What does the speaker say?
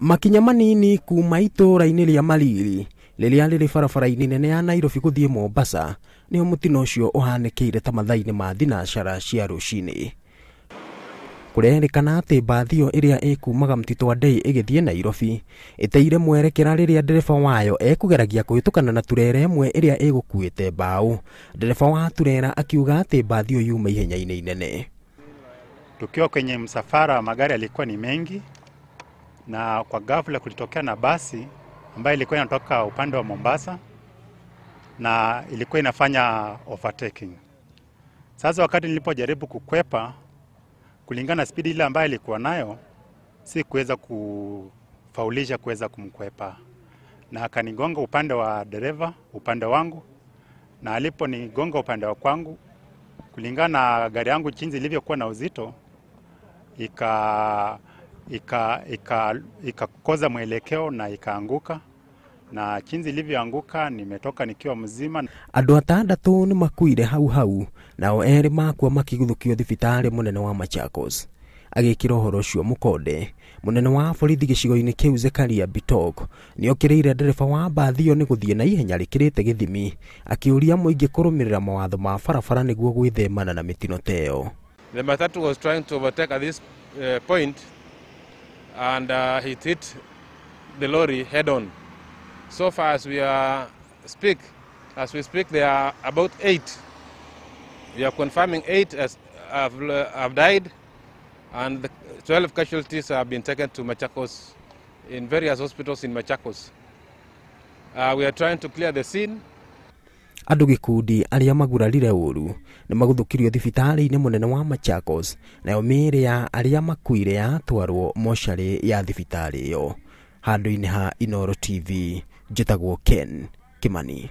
Makinya manini kuma itũũra-inĩ rĩa Mariri rĩrĩa rĩrĩ barabara-inĩ nene ya Nairobi gũthiĩ Mombasa nĩho mũtino ũcio ũhanĩkĩire ta mathaa-inĩ ma thinacara cia rũcinĩ. Kũrerĩkana atĩ mbathi ĩyo ĩrĩa ĩkumaga Mtito Andei ĩgĩthiĩ Nairobi ĩteire mwerekera rĩrĩa ndereba wayo ekũgeragia kũhĩtũkana na turera ĩmwe ĩrĩa ĩgũkuĩte mbaũ. Ndereba wa turera akiuga atĩ mbathi ĩyo yuma ihenya-inĩ inene. Tukiwa kwenye msafara, magari yalikuwa ni mengi, na kwa ghafla kulitokea na basi ambayo ilikuwa inatoka upande wa Mombasa na ilikuwa inafanya overtaking. Sasa wakati nilipojaribu kukwepa, kulingana na spidi ile ambayo ilikuwa nayo, si kuweza kufaulisha kuweza kumkwepa, na akanigonga upande wa dereva, upande wangu, na aliponigonga upande wa kwangu, kulingana na gari yangu jinsi ilivyokuwa na uzito, ikakosa mwelekeo na ikaanguka, na jinsi ilivyoanguka nimetoka nikiwa mzima. Andũ atandatũ nĩ makuire hau hau, nao erĩ makua makĩguthũkio thibitarĩ mũnene wa Machakos. Agĩkĩra ũhoro ũcio mũkonde, mũnene wa borithi gĩcigo-inĩ kĩu Zekaria Bitok nĩokĩrĩire ndereba wa mbathi ĩyo nĩ gũthiĩ na ihenya rĩkĩrĩte gĩthimi, akĩũria mũingĩ kũrũmĩrĩra mawatho ma barabara nĩguo gwĩthemana na mĩtino ta ĩyo. The matatu was trying to overtake at this point and it hit the lorry head on. So far as we are speak, as we speak, there are about 8. We are confirming 8 as have died, and the 12 casualties have been taken to Machakos, in various hospitals in Machakos. We are trying to clear the scene. Andũ gĩkundi arĩa magurarire ũru nĩ maguthũkirio thibitarĩ-inĩ mũnene wa Machakos, nayo mĩĩrĩ ya arĩa makuire yatwarwo mocarĩ ya thibitarĩ ĩyo. Handũ-inĩ ha Inooro TV, njĩtagwo Ken Kimani.